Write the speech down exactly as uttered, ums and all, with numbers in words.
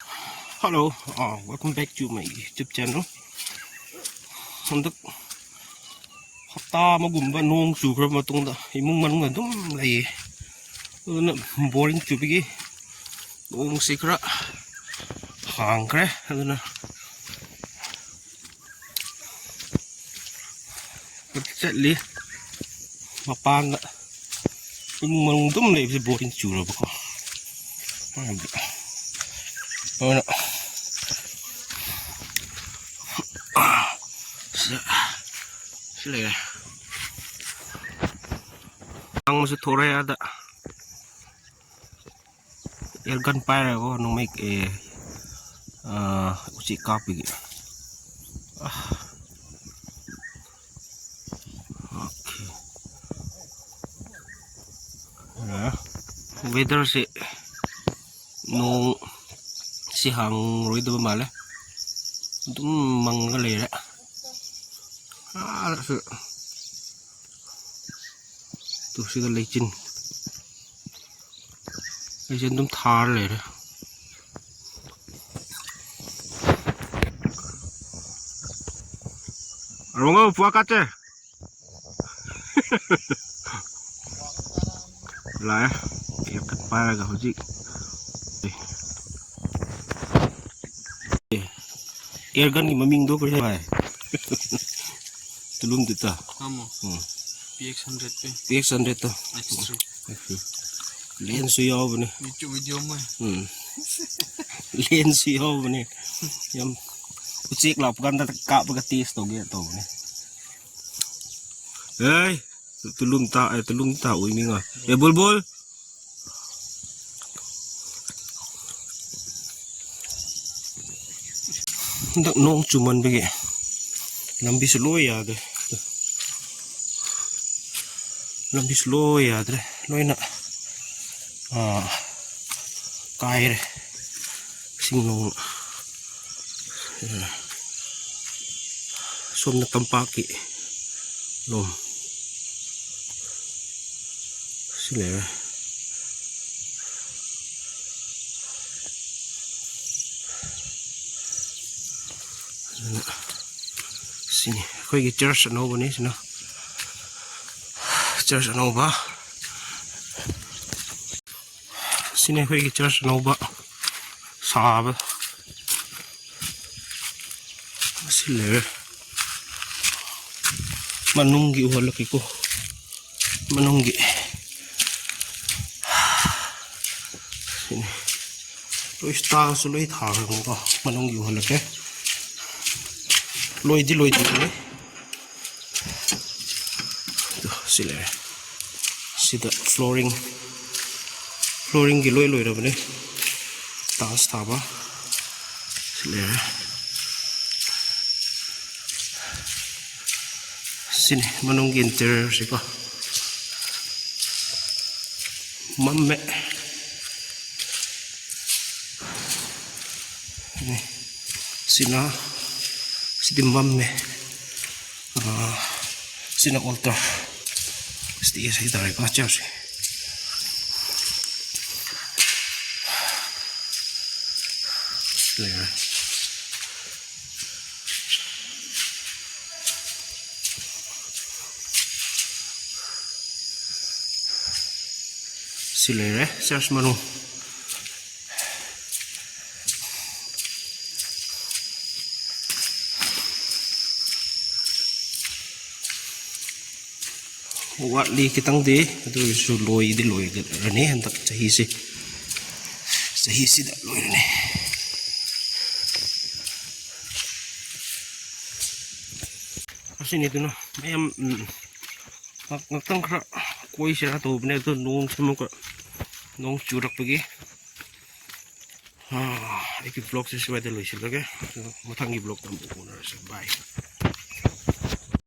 Hello, uh, welcome back to my YouTube channel. ꯍꯟꯗꯛ ꯍꯞꯇꯥ ꯑꯃꯒꯨꯝꯕ ꯅꯣꯡ ꯆꯨꯈ꯭ꯔꯕ ꯃꯇꯨꯡꯗ ꯏꯃꯨꯡ ꯃꯅꯨꯡ ꯑꯗꯨꯝ ꯂꯩꯌꯦ꯫ ꯑꯗꯨꯅ ꯕꯣꯔꯤꯡ ꯆꯨꯕꯒꯤ ꯅꯣꯡꯁꯤ ꯈꯔ ꯍꯥꯡꯈ꯭ꯔꯦ꯫ ꯑꯗꯨꯅ ꯆꯠꯂꯤ ꯃꯄꯥꯟꯗ꯫ ꯏꯃꯨꯡ ꯃꯅꯨꯡ ꯑꯗꯨꯝ ꯂꯩꯕꯁꯦ ꯕꯣꯔꯤꯡ ꯆꯨꯔꯕꯀꯣ꯫ ꯑꯗꯨꯅ ꯁꯤ ꯂꯩꯔꯦ꯫ ꯑꯃꯁꯨ ꯊꯣꯔꯛꯑꯦ ꯑꯥꯗ꯫ ꯑꯦꯌꯔꯒꯟ ꯄꯥꯏꯔꯒꯀꯣ ꯅꯣꯡꯃꯩ, ꯑꯦ, ꯑꯥ, ꯎꯆꯦꯛ ꯀꯥꯞꯄꯒꯤ꯫ ꯑꯥ꯫ ꯑꯣꯀꯦ꯫ ꯑꯥ, ꯋꯦꯗꯔꯁꯦ ꯅꯣꯡ ꯁꯤ ꯍꯥꯡꯔꯣꯏꯗꯕ ꯃꯥꯜꯂꯦ꯫ ꯑꯗꯨꯝ ꯃꯪꯉꯒ ꯂꯩꯔꯦ꯫ ꯑꯥꯗꯁꯨ ꯇꯨ ꯁꯤꯗ ꯂꯩꯆꯤꯟ, ꯂꯩꯆꯤꯟ ꯑꯗꯨꯝ ꯊꯥꯔ ꯂꯩꯔꯦ꯫ ꯑꯔꯣꯡꯉꯣ ꯄꯨꯋꯥ ꯀꯥꯠꯁꯦ꯫ ꯂꯥꯛꯑꯦ꯫ ꯑꯦꯌꯔꯒꯟ ꯄꯥꯏꯔꯒ ꯍꯧꯖꯤꯛ꯫ ꯑꯦꯌꯔꯒꯟꯒꯤ ꯃꯃꯤꯡꯗꯣ ꯀꯔꯤ ꯍꯥꯏ? ꯇꯨꯂꯨꯝ ꯇꯤꯇꯥ꯫ ꯍꯥꯃꯣ꯫ ꯎꯝ꯫ P X hundred P. P X ꯍꯟꯗ꯭ꯔꯦꯠꯇꯣ꯫ X three. ꯂꯦꯟꯁꯁꯨ ꯌꯥꯎꯕꯅꯦ꯫ ꯚꯤꯗꯤꯑꯣ, ꯚꯤꯗꯤꯑꯣ ꯑꯃ꯫ ꯎꯝ꯫ ꯂꯦꯟꯁꯁꯨ ꯌꯥꯎꯕꯅꯦ꯫ ꯌꯥꯝ ꯎꯆꯦꯛ ꯂꯥꯛꯄ ꯀꯥꯟꯗ ꯀꯥꯞꯄꯒ ꯇꯦꯁ ꯇꯧꯒꯦ ꯇꯧꯕꯅꯦ꯫ ꯑꯦ, ꯇꯨꯂꯨꯝ ꯇꯥ, ꯑꯦ, ꯇꯨꯂꯨꯝ ꯇꯥ ꯑꯣꯏꯅꯤꯡꯉ꯫ ꯑꯦ, ꯕꯨꯜꯕꯨꯜ꯫ ꯍꯟꯗꯛ ꯅꯣꯡ ꯆꯨꯃꯟꯕꯒꯤ ꯂꯝꯕꯤꯁꯨ ꯂꯣꯏ ꯌꯥꯗ꯭ꯔꯦ꯫ ꯂꯝꯕꯤꯁꯨ ꯂꯣꯏ ꯌꯥꯗ꯭ꯔꯦ꯫ ꯂꯣꯏꯅ, ꯑꯥ, ꯀꯥꯏꯔꯦ꯫ ꯏꯁꯤꯡ ꯅꯣꯡ, ꯑꯥ, ꯁꯣꯝꯅ ꯇꯝꯄꯥꯛꯀꯤ ꯂꯣꯝ꯫ ꯁꯤ ꯂꯩꯔꯦ꯫ ꯑꯗꯨꯅ ꯁꯤꯅꯤ ꯑꯩꯈꯣꯏꯒꯤ ꯆꯔꯆ ꯑꯅꯧꯕꯅꯤ꯫ ꯁꯤꯅ ꯆꯔꯆ ꯑꯅꯧꯕ꯫ ꯁꯤꯅꯤ ꯑꯩꯈꯣꯏꯒꯤ ꯆꯔꯆ ꯑꯅꯧꯕ ꯁꯥꯕ꯫ ꯑꯁꯤ ꯂꯩꯔꯦ꯫ ꯃꯅꯨꯡꯒꯤ ꯎꯍꯜꯂꯛꯀꯦꯀꯣ꯫ ꯃꯅꯨꯡꯒꯤ ꯁꯤꯅꯤ꯫ ꯂꯣꯏ ꯁ꯭ꯇꯥꯔꯁꯨ ꯂꯣꯏ ꯊꯥꯈ꯭ꯔꯕꯅꯤꯀꯣ꯫ ꯃꯅꯨꯡꯒꯤ ꯎꯍꯜꯂꯛꯀꯦ꯫ ꯂꯣꯏꯗꯤ ꯂꯣꯏꯗ꯭ꯔꯤꯕꯅꯤ꯫ ꯑꯗꯨ ꯁꯤ ꯂꯩꯔꯦ꯫ ꯁꯤꯗ ꯐ꯭ꯂꯣꯔꯤꯡ, ꯐ꯭ꯂꯣꯔꯤꯡꯒꯤ ꯂꯣꯏ ꯂꯣꯏꯔꯕꯅꯤ꯫ ꯇꯥꯏꯜꯁ ꯊꯥꯕ ꯁꯤ ꯂꯩꯔꯦ꯫ ꯁꯤꯅꯤ ꯃꯅꯨꯡꯒꯤ ꯏꯟꯇꯤꯔꯤꯌꯔꯁꯤꯀꯣ꯫ ꯃꯝꯃꯦ꯫ ꯁꯤꯅ, ꯁꯤꯗꯤ ꯃꯝꯃꯦ꯫ ꯑꯥ, ꯁꯤꯅ altar, stage ꯍꯥꯏꯇꯥꯔꯦꯀꯣ, ꯆꯔꯆꯁꯦ꯫ ꯂꯩꯔꯦ꯫ ꯁꯤ ꯂꯩꯔꯦ ꯆꯔꯆ ꯃꯅꯨꯡ꯫ ꯋꯥꯠꯂꯤ ꯈꯤꯇꯪꯗꯤ, ꯑꯗꯨ ꯑꯣꯏꯔꯁꯨ ꯂꯣꯏꯗꯤ ꯂꯣꯏꯔꯅꯤ ꯍꯟꯗꯛ ꯆꯍꯤꯁꯦ꯫ ꯆꯍꯤꯁꯤꯗ ꯂꯣꯏꯔꯅꯤ꯫ ꯑꯁꯤꯅꯤꯗꯨꯅ ꯃꯌꯥꯝ, ꯎꯝ, ꯉꯥꯛ-, ꯉꯥꯛꯇꯪ ꯈꯔ ꯀꯣꯏꯁꯤꯔꯥ ꯇꯧꯕꯅꯦ, ꯑꯗꯣ ꯅꯣꯡꯁꯦ ꯑꯃꯨꯛꯀ, ꯅꯣꯡ ꯆꯨꯔꯛꯄꯒꯤ, ꯑꯥ, ꯑꯩꯒꯤ vlogꯁꯦ ꯁ꯭ꯋꯥꯏꯗ ꯂꯣꯏꯁꯤꯜꯂꯒꯦ꯫ ꯑꯗꯣ ꯃꯊꯪꯒꯤ vlogꯇ ꯑꯃꯨꯛ ꯎꯅꯔꯁꯦ꯫ Bye꯫